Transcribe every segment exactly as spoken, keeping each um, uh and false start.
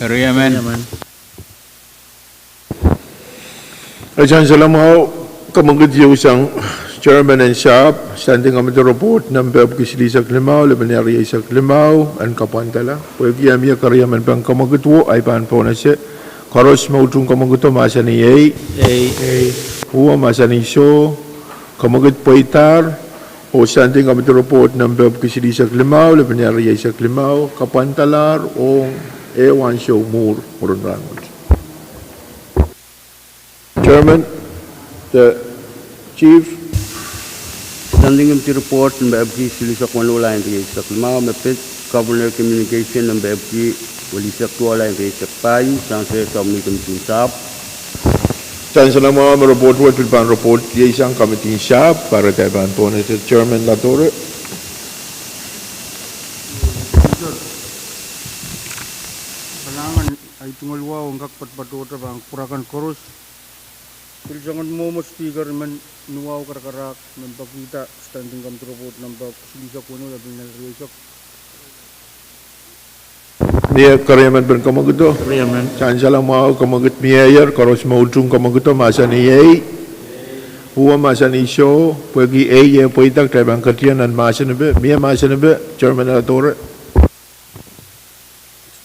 Eri emen. Eri emen. E sansal mwahu, kamwekid ieu sang chairman en sahpw, Standing Committee Report nempe epwiki silihsek limau, lepin ehr rieisek limau, en kapwandala. Pwehki e mie keriemen pahn kamwekid wo, ahi pahn pohnese. Koaros me utung kamwekid o mahsanih ei. Ei. Ei. Uwe mahsanih soh. Kamwekid pweidahr, oh Standing Committee Report nempe epwiki silihsek limau, lepin ehr rieisek limau, kapwandalahr, oh ehu ansou mwuhr, mwurin rahnwet. Chairman, the Chief. Standing Committee Report nempe epwiki silihsek weneu, lain rieisek limau, me pid Governor Communication nempe epwiki welisek duwau, lain rieisek pahieu, sang se Soumwi Committee en sahpw. Sansal mwahu me report wet pil pahn report iei sang Committee en sahpw, pwe irail pahn pohnese. Chairman Latore. Kalahngan, ahi tungoal wahu en kak patopato pahn kupwur akan koaros. Pil soangen mwomwo Speaker, I men nuwahu karakarahk me pekihda Standing Committee Report nempe silihsek weneu, lepin ehr rieisek. Mie keriemen pahn kamwekido? Keriemen. Sansal mwahu, kamwekid mieier, koaros me utung kamwekido mahsanih ei. Uwe mahsanih soh, pwehki ei e pweida, kitail pahn ketieng nan mahsen epe. Mie mahsen epe, Chairman Latore.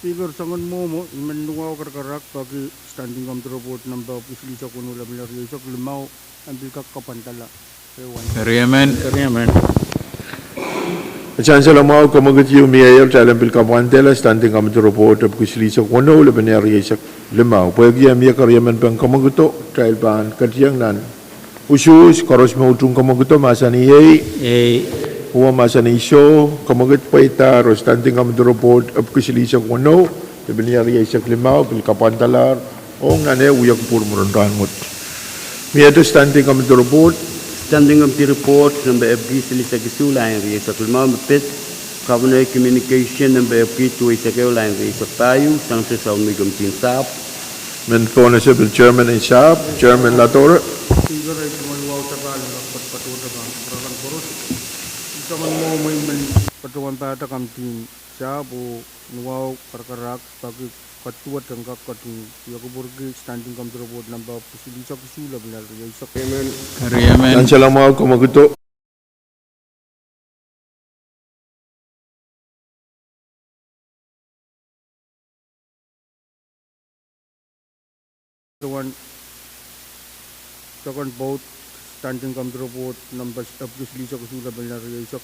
Speaker, soangen mwomwo, I men nuwahu karakarahk peki Standing Committee Report nempe epwiki silihsek weneu, lepin ehr rieisek limau, en pil kak kapwandala. Keriemen. Keriemen. Sansal mwahu, kamwekid ieu mieier, kitail en pil kapwandala Standing Committee Report epwiki silihsek weneu, lepin ehr rieisek limau. Pwehki e mie keriemen pahn kamwekido, kitail pahn ketieng nan usuhs. Koaros me utung kamwekido mahsanih ei. Ei. Uwe mahsanih soh, kamwekid pweidahr, oh Standing Committee Report epwiki silihsek weneu, lepin ehr rieisek limau, pil kapwandalahr, ong nan ehu wia kupwur mwurin rahnwet. Mie Standing Committee Report. Standing Committee Report nempe epwiki silihsek isuh, lain rieisek limau, me pid Governor Communication nempe epwiki duweisek ehu, lain rieisek pahieu, sang se Soumwi Committee en sahpw. Men pohnese pil Chairman en sahpw, Chairman Latore. Speaker, ahi tungoal wahu sapahl en kak patopato pahn kupwur akan koaros. Pil soangen mwomwo I men patohwan pahda Committee en sahpw oh nuwahu karakarahk peki kaduwet en kak ketin wia kupwurki Standing Committee Report nempe epwiki silihsek isuh, lepin ehr rieisek. Keriemen. Sansal mwahu, kamwekido. One second vote, Standing Committee Report nempe epwiki silihsek isuh, lepin ehr rieisek.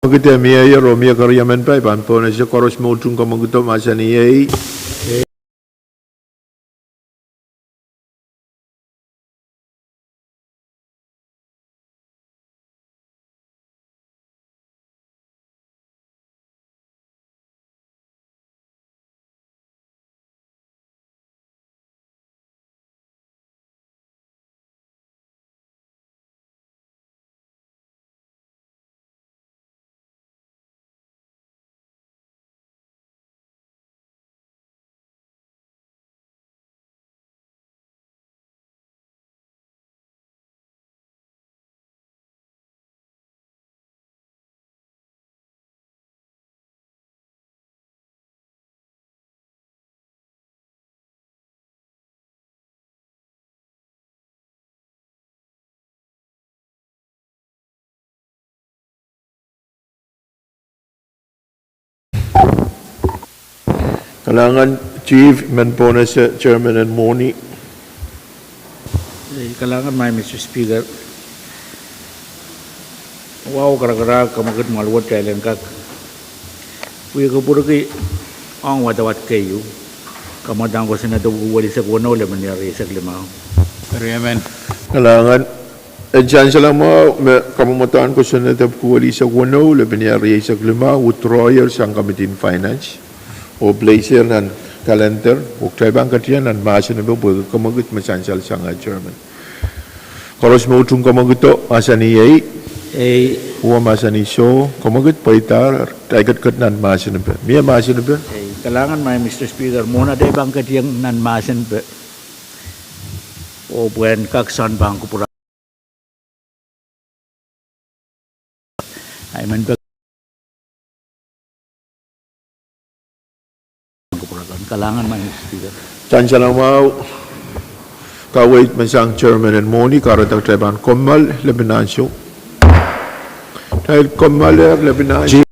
Kamwekid mieier oh mie keriemen pahn, I pahn pohnese. Koaros me utung kamwekido mahsanih ei. Kalahngan Chief, men pohnese Chairman en Mwohni. Eh, kalahngan maing Mister Speaker. Wahu karakarahk, kamwekid mwahl wet kitail en kak wia kupwurki ong wadawad keieu. Kamwadang kosonned epwiki welisek weneu, lepin ehr rieisek limau. Keriemen. Kalahngan. En sansal mwahu me kamwadang kosonned epwiki welisek weneu, lepin ehr rieisek limau, withdrawyer sang Committee en Finance, oh place nan calendar, oh kitail pahn ketieng nan mahsen epe pwehki kamwekid me sansal sang, eh, Chairman. Koaros me utung kamwekido mahsanih ei. Ei. Uwe mahsanih soh, kamwekid pweidahr, kitail ketiket nan mahsen epe. Mie mahsen epe. Ei, kalahngan maing Mister Speaker, mwohn atail pahn ketieng nan mahsen epe, oh pwehn kak soun pahn kupwur akan. Ahi men pek Kalahngan, Madam Speaker. Sansal mwahu, kaweid me sang chairman en mwohni, kahrehda kitail pahn kommoal lepin ansou. Kitail kommoaler lepin ansou.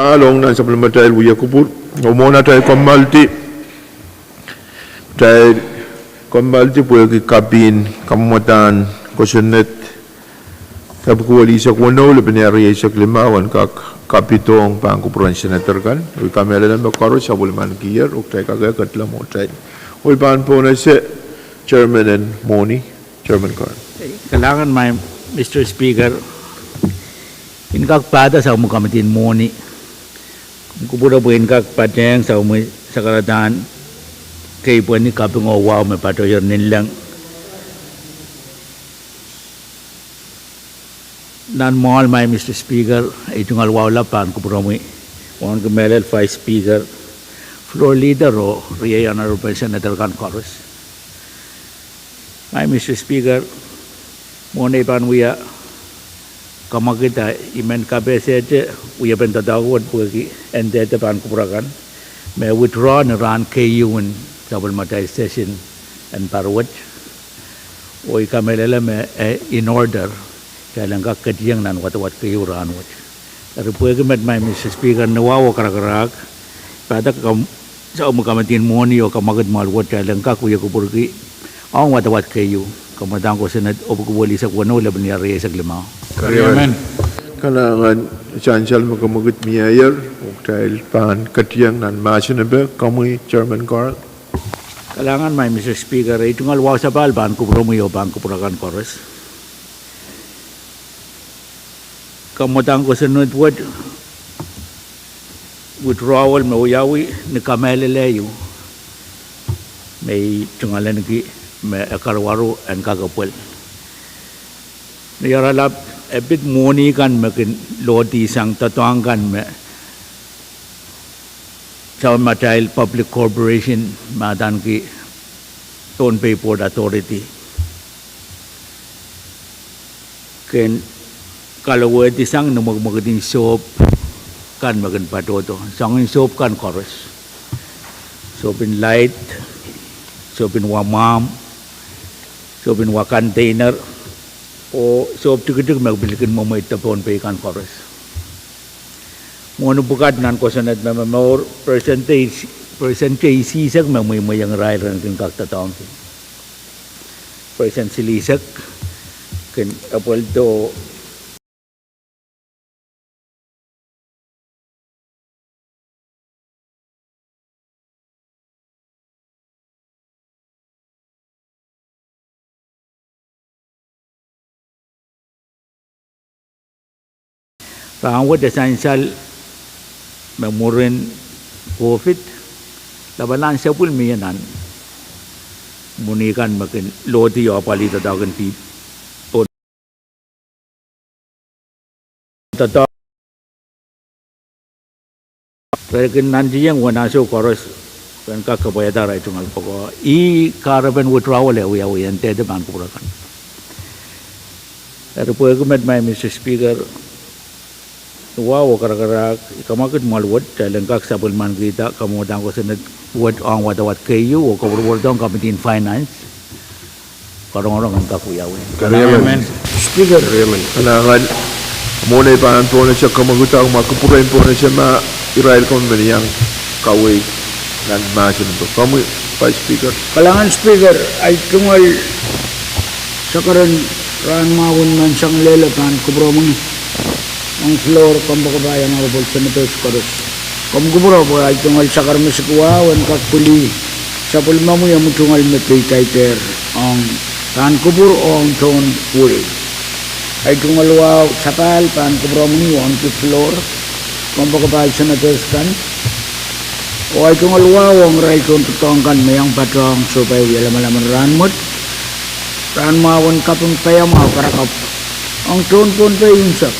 Along nan sapwellimatail wia kupwur, oh mwohn atail kommoaldi, atail kommoaldi pwehki kapin kamwadahn kosonned epwiki wielisek weneu, lepin riau rieisek limau, en kak kapidohng pahn kupwuren senator kan. I kamehlele me koaros sapwellimanikier, oh kitail kak ketlamo kitail. Oh I pahn pohnese chairman en mwohni, Chairman Carl. Kalahngan, Madam Speaker. I kak pahda sapwellimomwi komiti'n mwohni. Kupwure pwe I kak patehng sapwellimomwi sakaradahn keipweni kaping oh wahu me patohier ninleng. Nan mwoahl, Madam Speaker, I tungoal wahu lap pahn kupwuromwi, wauneki mehlel Vice Speaker, Floor Leader oh riei honorable senator kan koaros. Madam Speaker, mwohn ei pahn wia kamwakid, I men kapehsehte wiepen doadoahk wet pwehki en dehde pahn kupwur akan me withdraw ni rahn keieu en sapwellimatail session en pahr wet. Oh I kamehlele me, eh, in order, kitail en kak ketieng nan wadawad keieu rahn wet. Eri pwehki met, Madam Speaker, ni wahu oh karakarahk, pahda sapwellimomwi komiti'n mwohni oh kamwakid mwoahl wet kitail en kak wie kupwurki ong wadawad keieu, kamwadahn kosonned epwiki wielisek weneu, lepin riau rieisek limau. Kalahngan, sansal me kamwakid mieier, oh kitail pahn ketieng nan mahsen epe. Komwi, Chairman Carl. Kalahngan, Madam Speaker, I tungoal wahu sapahl pahn kupwuromwi oh pahn kupwur akan koaros. Kamwadahn kosonned wet, withdrawal me wiawi ni kamehlele ieu me I tungoal ahneki me e karuwaru en kak epwel. Ni oaralap, e pid mwohni kan me kin lohdi sang doadoahk kan me sapwellimatail public corporation me adaneki Pohnpei Port Authority kin kalowehdi sang ni mwekimwekid en sohp kan me kin patohdo, soangen sohp kan koaros. Sohp en light, sohp en wa mwahmw, sohp en wa container, oh sohp tikitik me pil kin mwemweiddo Pohnpei kan koaros. Mwohni pwukat nan kosonned me momour, percent, percent eisek me mweimweiong irail ren kin kak doadoahngki. Percent silihsek kin epweldo. Rahn wet e sansal me mwurin COVID, lapalahn sapwil mie nan mwohni kan me kin lohdi oh apwalih doadoahk en pih doadoahk. Re kin nantihong uwen ansou koaros ren kak kapwaiada arail tungoal pwukoa. Ih kahrepen withdrawal e wiawi en dehde pahn kupwur akan. Eri pwehki met, Madam Speaker, ni wahu oh karakarahk, I kamwakid mwoahl wet kitail en kak sapwellimanikihda kamwadahn kosonned wet ong wadawad keieu oh kapwurpwurdohng Committee on Finance. Karongorong en kak wiawi. Speaker. Kalahngan, mwohn ei pahn pohnese kamwakid, ahpw ma kupwuren pohnese ma irail komw men iang kaweid nan mahsen ko. Komwi, Vice Speaker. Kalahngan Speaker, ei tungoal sakaren rahn mwahu en menseng lel pahn kupwuromwi ong floor, kompoakepahi, honorable senators koaros. Komw kupwur pwe ei tungoal sakar me sikiwahu en kak pwilih sapwellimomwi omw tungoal me peidaidehr ong pahn kupwur ong tohn wehi. Ei tungoal wahu sapahl pahn kupwuromwi wauneki floor, kompoakepahi, senators kan. Oh ei tungoal wahu ong irail tohndoadoahk kan me iang patohng sohpai wia lamalam en rahn wet, rahn mwahu en kaping paiamwahu karakapw ong tohn Pohnpei unsek,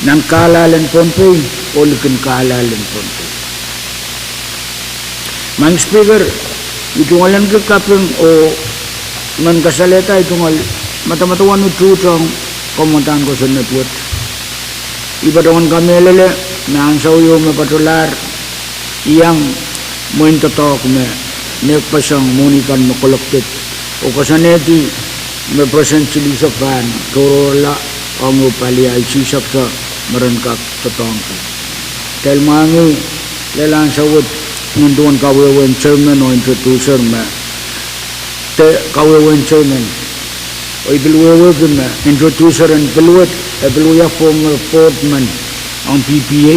nan kahlalen Pohnpei oh likin kahlalen Pohnpei. Madam Speaker, I tungoal ahneki kaping oh I men kasalehda ei tungoal madamadau en utuht ong kamwadahn kosonned wet. I patohwan kamehlele me ansou ieu me patohlahr, I iang mwein doadoahk me nehkpeseng mwohni kan me collected oh koasoanehdi me percent silihsek pahn tohrohrla ong ehu pali ahi sihsek de me ren kak doadoahngki. Kitail mwahngih lel ansou wet nin duwen kawehwehn chairman oh introducer me, de kawehwehn chairman, oh I pil wehwehki me introducer en pil wet, e pil wia former board men ong P P A,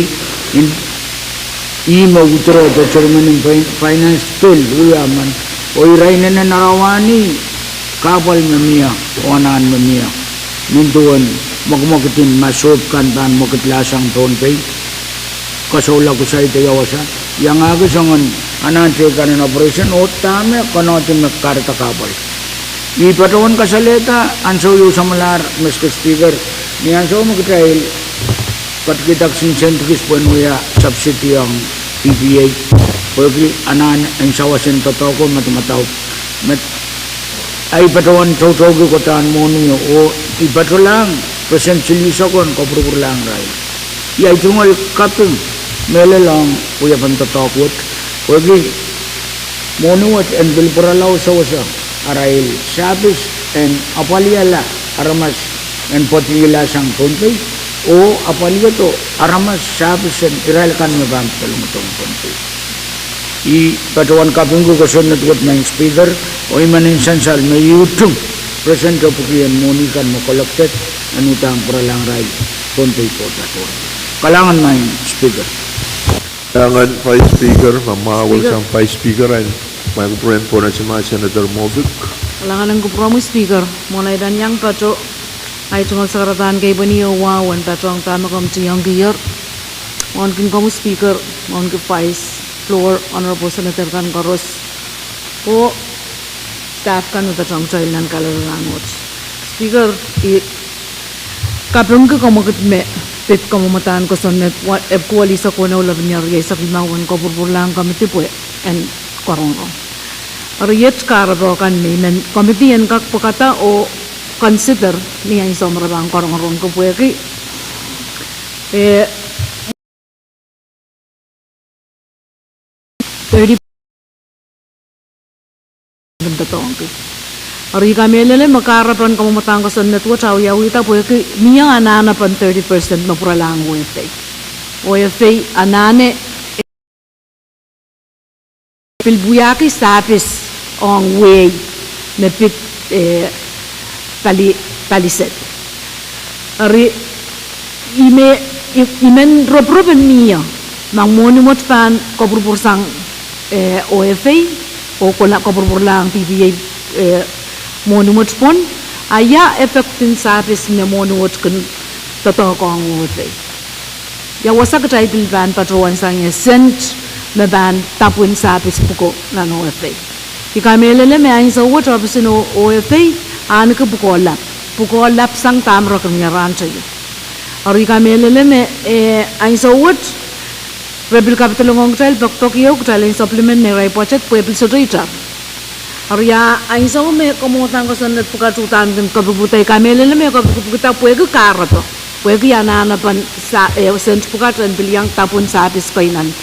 ih me withdraw de chairman en fin-, finance pil wia men, oh irail inenen arail wahni kahpwal me mie, oh anahn me mie, nin duwen mwekimwekid en ma sohp kan pahn mwekidlahsang Pohnpei, kasohla kusaide ia wasa, iangahki soangen anahn teikan en operation, oh dahme konehdi me kahrehda kahpwal. I patohwan kasalehda ansou ieu samwalahr, Mister Speaker, ni ansou me kitail ketikihda kisin sent kis pwehn wia subsidy ong P P A, pwehki anahn en sawas en doadoahk oh madamadau, me ahi patohwan toutouki kohdan mwohni, oh I patohlahng Presiden Silihsek en kopwurupwurlahng irail. Ia, I tungoal kaping mehlel ong wiepen doadoahk wet, pwehki mwohni wet en pil pwurala oh sewese arail sahpis en apwalihala aramas en pwoatihla sang Pohnpei, oh apwalihdo aramas sahpis en irail kan me pahn pedolong Pohnpei. I patohwan kapingki kosonned wet, Maing Speaker, oh I men en sansal me I utung Presiden Ropiki en mwohni kan me collected en uhdahn pwuralahng irail Pohnpei Port Authority. Kalahngan, Maing Speaker. Kalahngan Vice Speaker, ma mwahu sang Vice Speaker, ahi kupwuren Pohnpei Senator Moffitt. Kalahngan en kupwuromwi Speaker, mwohn ahi pahn iang patoh ahi tungoal sakaradahn keipweni oh wahu en patohng dahme komiti iang kihong. Mwohnki komwi Speaker, mwohnki Vice, floor, honorable senator kan koaros, oh staff kan me patohng kitail nan kalelahngo. Speaker, I kapingki komwi kit me pid kamwomwadahn kosonned wa-, Epku alisa konehng lapin ire eisek limau en kopwurupwurlahng komiti pwe en karongorong. Eri iet kahrepe kan me I men komiti en kak pwukada oh consider ni ansou me re pahn karongorong, pwehki, eh, thirty percent. Eri I kamehlele me kahrepen kamwomwadahn kosonned wet awiawihda pwehki mie anahnepen thirty percent me pwuralahng O F A. O F A anahne pil wiahki sahpis ong wehi me pid, eh, pali-, palised. Eri I me-, I, I men ropirop en mie ma mwohni wet pahn kopwurupwursang, eh, O F A, oh kohla kopwurupwurlahng P P A, eh, mwohni wet pwon, a ia effect en sahpis me mwohni wet kin doadoahk ong O F A. Ia wasa kitail pil pahn patohwan sang ie sent me pahn dapwin sahpis pwuko nan O F A. I kamehlele me ansou wet ohpis en O-, O F A ahneki pwukoa lap. Pwukoa lap sang dahme re kin wia rahn teio. Eri I kamehlele me, eh, ansou wet re pil kapidolong ong kitail pekpek ieu kitail en supplement neirail budget pwe pil sohte itar. Eri ia ansou me kamwomwadahn kosonned pwukat uhdahn kin kapikipikda, I kamehlele me kapikipikda pwehki kahrepe. Pwehki anahnepen sa-, eh, sent pwukat en pil iang dapwin sahpis kei nan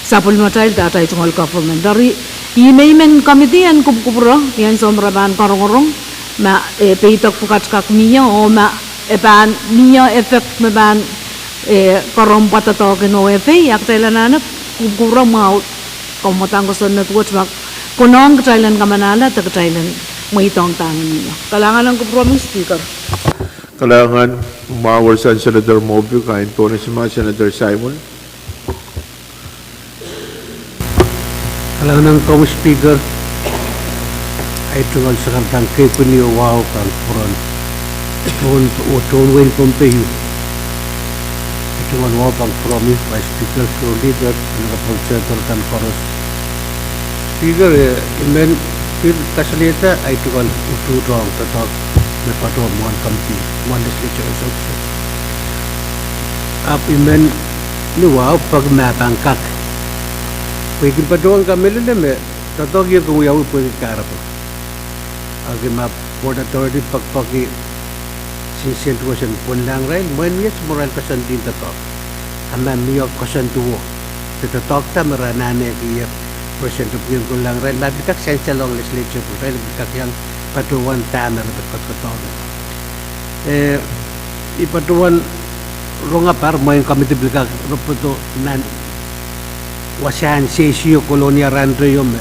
sapwellimatail de atail tungoal government. Eri I me I men komiti en kupwukupwure ni ansou me re pahn karongorong, ma, eh, peidek pwukat kak mie, oh ma e pahn mie effect me pahn, eh, karompwa doadoahk en O F A, a kitail anahne kupwukupwure mwahu kamwomwadahn kosonned wet ma konehng kitail en kamanahla de kitail en mweidohng dahme mie. Kalahngan en kupwuromwi Speaker. Kalahngan, mwahu sang Senator Moffitt, kain pohnese ma Senator Simon. Kalahngan en komwi Speaker, ahi tungoal sakaradahn keipweni oh wahu pahn kupwuren, oh tohn wehin Pohnpei. Ahi tungoal wahu pahn kupwuromwi Vice Speaker, Floor Leader, Honorable Senator kan koaros. Speaker, eh, I men pil kasalehda ahi tungoal utuht ong doadoahk me patohwan mwohn komiti, mwohn legislature, ahpw I men ni wahu pwehki ma pahn kak, pwe I kin patohwan kamehlele me doadoahk ieu kin wiawi pwehki kahrepe. Ahki ma Port Authority pekpeki kisin sent wet en pwunlahng irail, mwein mie soumwahu irail koasoandi doadoahk. A ma mie koasoandiwo de doadoahk da me re anahnehki ie Presiden Ropiki en pwunlahng irail, ma pil kak sansal ong legislature pwe irail pil kak iang patohwan dahme re pil kak doadoahk. Eh, I patohwan rongapar mwein committee pil kak reporto nan wasahn sesio Kolonia rahnteio me,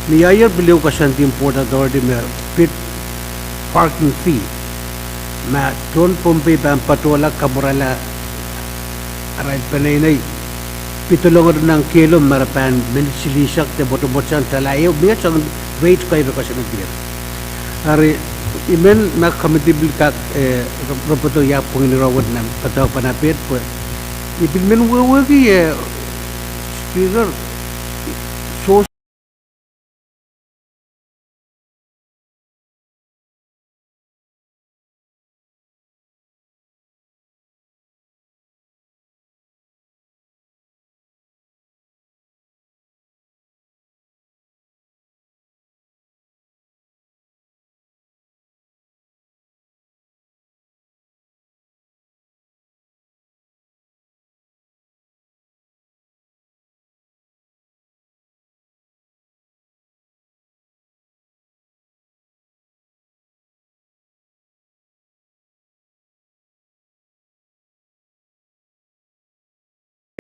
ni ahi pil ehu koasoandi en Port Authority me pid parking fee. Ma tohn Pohnpei pahn patohla kapwurala arail peneinei, pid olong eri nan kehlo me re pahn men silihsek de mwotomwot sang tala ehu, mie sang rate kei re koasoanedier. Eri, I men ma committee pil kak, eh, reporto ia pwongin ire wet nan padahk pahn apid pwe I pil men wehwehki, eh, Speaker, soh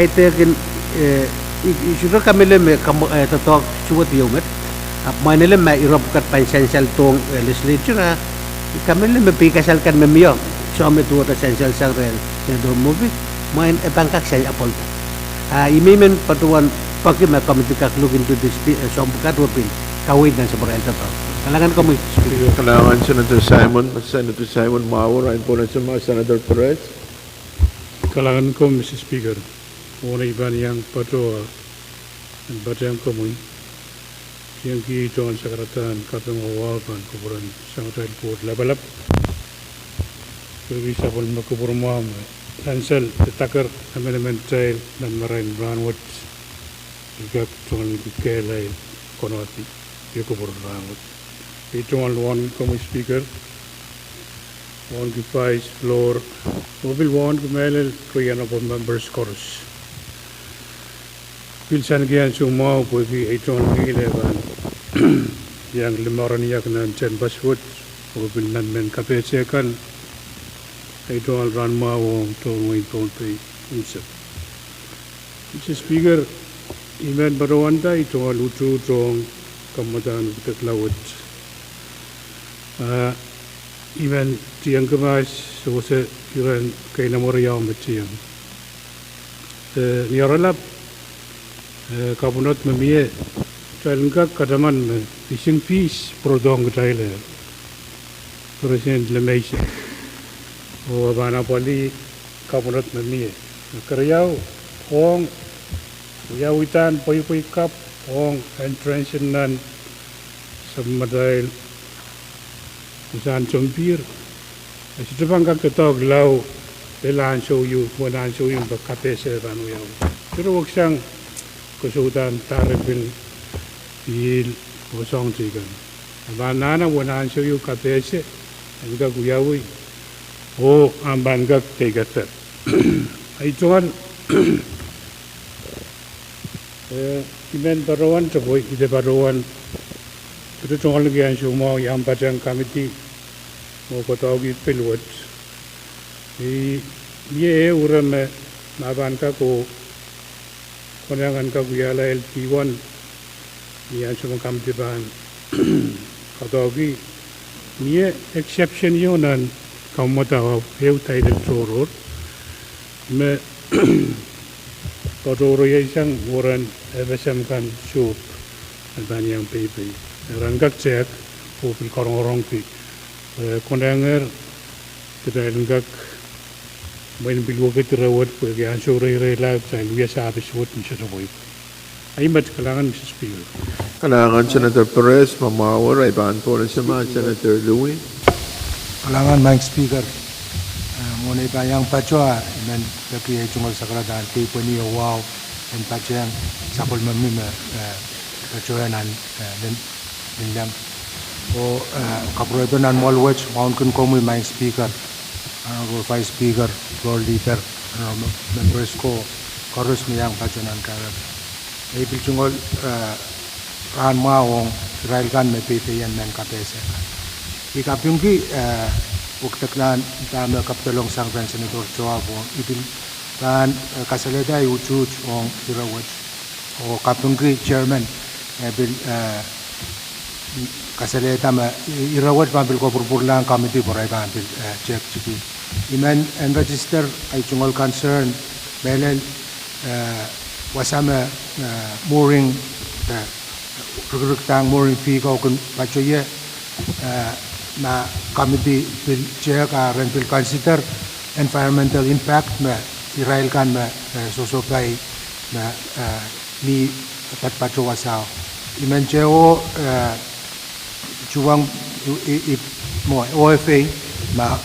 Idek en, eh, I, I sohte kamehlele me kam, eh, doadoahk suwed ieu met. Ahpw mwein ele ma ire pwukat pahn sansal dohng, eh, legislature, ah, I kamehlele me peikasal kan me mie, soh me duwehte sansal sang rehn Senator Murphy, mwein e pahn kak sansal apwal. Ah, I men men patohwan peki ma committee kak look into this, eh, soahng pwukat oh pil kaweid nan sapwarail doadoahk. Kalahngan komwi, Speaker. Kalahngan Senator Simon, Senator Simon Mwahu, irail pwohn esema Senator Perez. Kalahngan komwi, Mister Speaker. Mwohn ei pahn iang patohwan patehng komwi, I iang kihong tohn sakaradahn kaping oh wahu pahn kupwuren Samatail Koht Lapalap. Pwehki sapwellime kupwur mwahu me sansal de daker emenemen kitail nan marain rahnwet, I kak tungoal kehlail konehdi ie kupwur rahnwet. I tungoal wauneki komwi Speaker, wauneki Vice, Floor, oh pil wauneki mehlel riei honorable members koaros. Pil sang kihong ansou mwahu pwehki ei tungoal kihla pahn iang limoreniek nan tehnpas wet, oh pil nan mehn kapehse kan, ei tungoal rahn mwahu ong tohn wehin Pohnpei unsek. Mister Speaker, I men patohwanda ei tungoal utuht ong kamwadahn wudek lawet. Ah, I men tiengki mahs sewese iren keinemwe riau me tieng. Eh, ni oaralap, eh, kapwunod me mie, kitail en kak kataman me missing piece pwurodohng kitailehr President Lemeiser, oh e pahn apwalih kapwunod me mie. Keriau, ong wiawihda pweipwei kapw ong entrance en nan sapwellimatail wasahn sompihr, e sohte pahn kak doadoahk lao lel ansou ieu, uwen ansou ieu me kapehse pahn wiawi. Sohte weksang kosoudahn tarepin pihl oh soahng teikan. E pahn anahne uwen ansou ieu kapehse en kak wiawi, oh ahpw pahn kak teikeder. Ei tungoal, eh, I men patohwan, tepwe I de patohwan, sohte tungoal ki ansou mwahu iang patehng committee oh koadoahki pil wet. I, mie ehu ire me ma pahn kak oh konehng en kak wiahla LP one ni ansou me committee pahn koadoahki, mie exception ieu nan kamwadahn ehu title tohrohr me patohwei sang weren FSM kan sohp en pahn iang peipei. Ren kak tehk oh pil karongorongki, eh, konehnger kitail en kak mwein pil wekid ire wet pwehki ansou reireila kitail wia service wet ni sohte pweipwei. Ei met, kalahngan Mister Speaker. Kalahngan Senator Perez, ma mwahu, irail pahn pwohn esema Senator Louie. Kalahngan Maing Speaker. Eh, mwohn ei pahn iang patohwan, I men peki ei tungoal sakaradahn keipweni oh wahu en patehng sapwellime me, eh, patohwan nan, eh, nin, ninleng. Oh, eh, kapwuredo nan mwoahl wet, wauneki komwi Maing Speaker, Honorable Vice Speaker, Floor Leader, Honorable members ko, koaros me iang patohwan nan kairek. Ei pil tungoal, eh, rahn mwahu ong irail kan me peipeiong mehn kapehse kan. I kapingki, eh, Wekidek lahn dahme kapidelong sang rehn Senator Joab, oh I pil pahn, eh, kasalehda ei utuht ong ire wet, oh kapingki chairman, eh, pil, eh, kasalehda me ire wet pahn pil kopwurupwurlahng committee pwe irail pahn pil, eh, tehk tiki. I men en register ei tungoal concern mehlel, eh, wasa me, eh, mooring, eh, rikirikihdahng mooring fee ko kin patohie, eh, ma committee pil tehk a ren pil consider environmental impact me irail kan me, eh, sohsohpai me, eh, mi patopato wasao. I men teho, eh, tuhwong, i, i, i, mwo, O F A, ma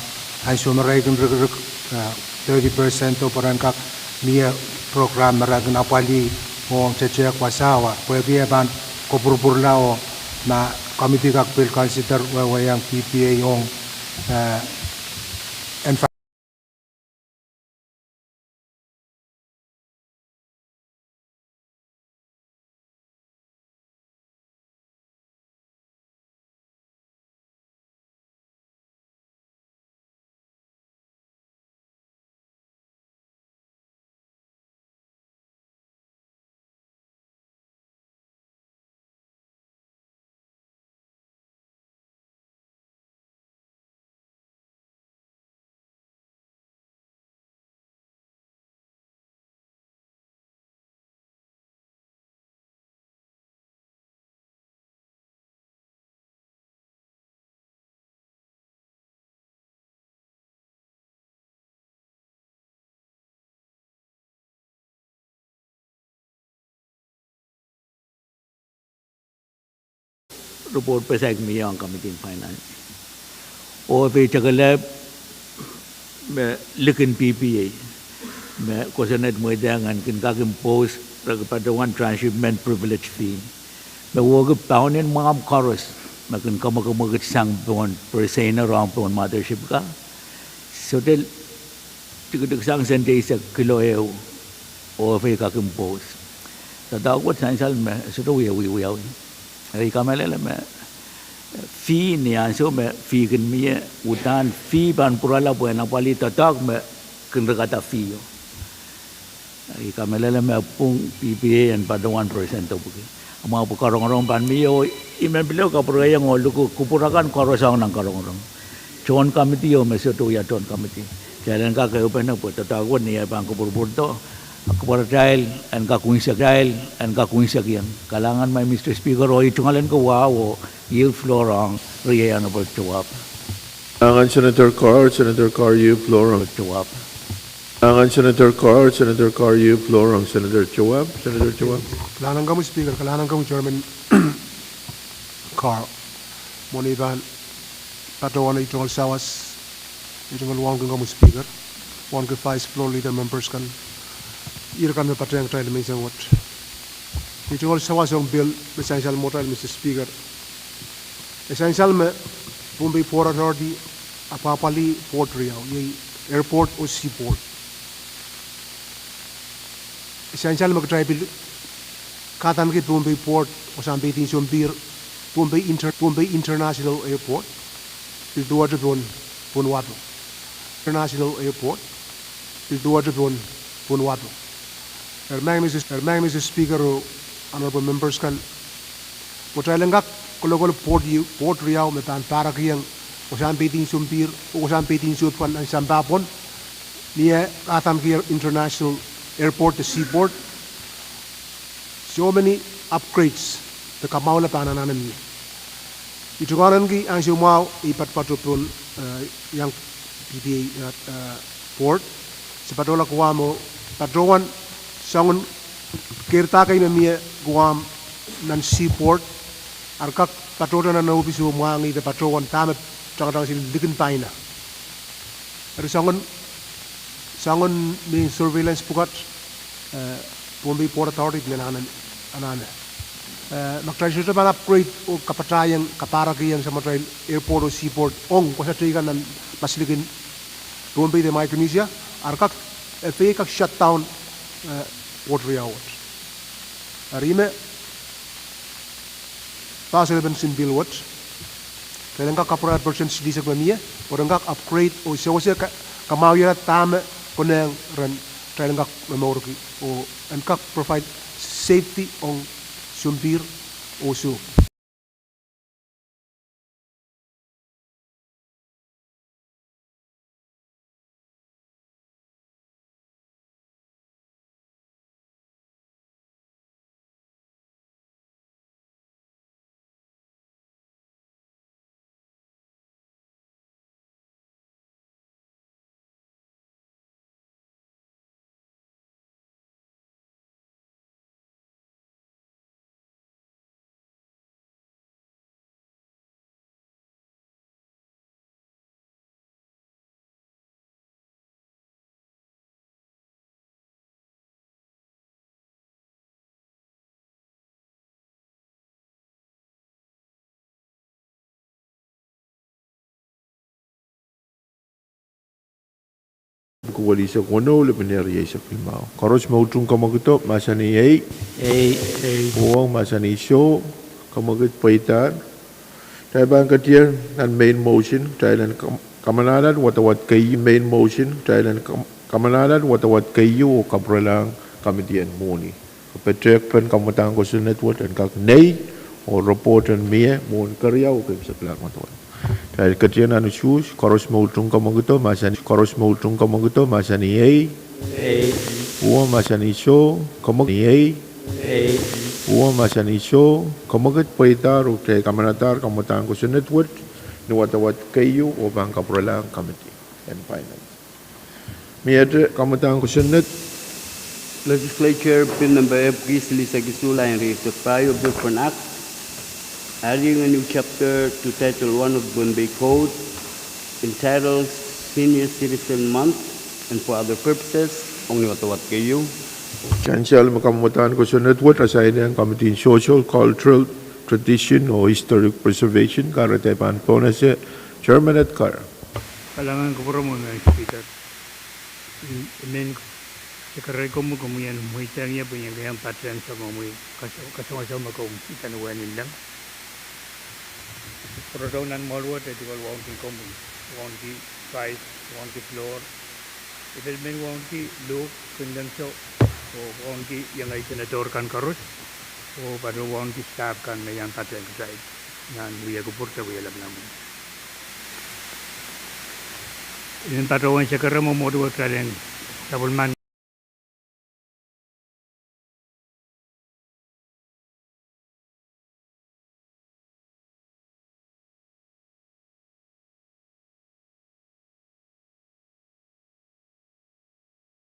ansou me irail kin rikirik, eh, thirty percent o pwe ren kak mie program me irail kin apwalih ong tehtehk wasao, pwehki e pahn kopwurupwurla o ma committee kak pil consider wehwehong P P A ong, eh, envi- Report pil saik mie ong Committee on Finance. O F A tekelep me likin P P A me kosonned mweidehng en kin kak impose rehn patohwan transshipment privilege fee me wehwehki paun en mwahmw koaros me kin kamwakamwakid sang pohn purse ehu rong pohn mothership ka. Sohte tikitik sang sent eisek kilo ehu O F A kak impose. Doadoahk wet sansal me sohte wie wiwiawi. Eri I kamehlele me fee ni ansou me fee kin mie, uhdahn fee pahn pwurala pwe en apwalih doadoahk me kin rikada fee o. I kamehlele me pwung P P A en patohwan percent o pwuki. Mwahu pwe karongorong pahn mie o, I men pil kapwurehiong oh luku kupwur akan koaros ong nan karongorong. Tohn committee o me sohte wia tohn committee. Kitail en kak ehupene pwe doadoahk wet ni eh pahn kupwurpwurdo, kupwuratail en kak unsek, en kak unsekiong. Kalahngan, Mister Speaker, oh I tungoal en kawauo, yield floor ong Honorable Joab. Kalahngan Senator Carr, Senator Carr, yield floor ong Joab. Kalahngan Senator Carr, Senator Carr, yield floor ong Senator Joab. Senator Joab. Kalahngan komwi Speaker, kalahngan komwi Chairman Carr. Mwohn ei pahn patohwan ei tungoal sawas, ei tungoal wauneki komwi Speaker, wauneki Vice Floor Leader, members kan, irail kan me patehng kitail menseng wet. Ei tungoal sawas ong bill me sansal mwohtail, Mister Speaker. E sansal me Pohnpei Port Authority apwapwalih port riau, iei airport oh seaport. E sansal me kitail pil kadaneki Pohnpei Port, wasahn peidi en sounpir, Pohnpei Inter-, Pohnpei International Airport, pil duwehte pohn, pohn wahdo. International Airport, pil duwehte pohn, pohn wahdo. Eri, Mister, eri, Mister Speaker oh Honorable members kan, kitail en kak kolokol port, port riau me pahn pahrekiong wasahn peidi en sounpir oh wasahn peidi en soukoa nan sampah pwon, ni eh kadaneki international airport de seaport. So many upgrades de kamwahula pahn anahne mie. I tungoal ahneki ansou mwahu ei patopato pohn, eh, iang P P A, eh, port. Se patohla Guam oh patohwan soangen keirda kei me mie Guam nan seaport, ar kak patohda nan ohpis oh mwahngih de patohwan dahme tangatang seli likin paina. Eri soangen, soangen mehn surveillance pwukat, eh, Pohnpei Port Authority pil anahne, anahne. Eh, ma kitail sohte pahn upgrade oh kapatahiong, kapahrekiong samatail airport oh seaport ong wasa teikan nan maslikin Pohnpei de Micronesia, ar kak, eh, fei kak shut down, eh, port riau wet. Eri me, pahs eleven sin bill wet. Kitail en kak kapwurehla percent silihsek me mie, oh ren kak upgrade oh sewese ka-, kamwahuiala dahme konehng ren kitail en kak momourki, oh en kak provide safety ong sounpihr oh soh. Pwuhk welisek weneu, lepin ehr rieisek limau. Koaros me utung kamwakido mahsanih ei. Ei. Ei. Pwuhk mahsanih soh. Kamwakid pweidahr. Kitail pahn ketien nan main motion, kitail en kam-, kamanahla wadawad keieu, main motion, kitail en kam-, kamanahla wadawad keieu oh kapwurelahng committee en mwohni. Petehkpen kamwadahn kosonned wet en kak nei, oh report en mie mwohn keriau oh kin saplahng wadawad. Kitail ketien nan usuhs, koaros me utung kamwakido mahsanih, koaros me utung kamwakido mahsanih ei. Ei. Pwuhk mahsanih soh, kamwakid ei. Ei. Pwuhk mahsanih soh, kamwakid pweidahr oh kitail kamanadahr kamwadahn kosonned wet ni wadawad keieu oh pahn kapwurelahng committee en finance. Miehte kamwadahn kosonned. Legislature Bill Number epwiki silihsek isuh, lain rieisek pahieu, Bill for an Act, adding a new chapter to Title one of the Pohnpei Code, entitled Senior Citizen Month and for other purposes, ong ni wadawad keieu. Council me kamwadahn kosonned wet, assign ong Committee on Social, Cultural, Tradition oh Historic Preservation, kahrehda pahn pohnese Chairman Edgar. Kalahngan kupwuromwi, Madam Speaker. I men sekerei komwi, komwi en mweidehng ie pwe I en kak patehng soangen omwi kas-, kasongosong me komw idawehn lelehng. Pwurodohng nan mwoahl wet, e duwehte wauneki komwi, wauneki vice, wauneki floor. I pil men wauneki Luhk, Kinleng Soh, oh wauneki iengei senator kan koaros, oh patohwan wauneki staff kan me iang patehng kitail nan wia kupwur de wia lapalap. I men patohwan sekerei mwohmwohd wet kitail en sapwellimen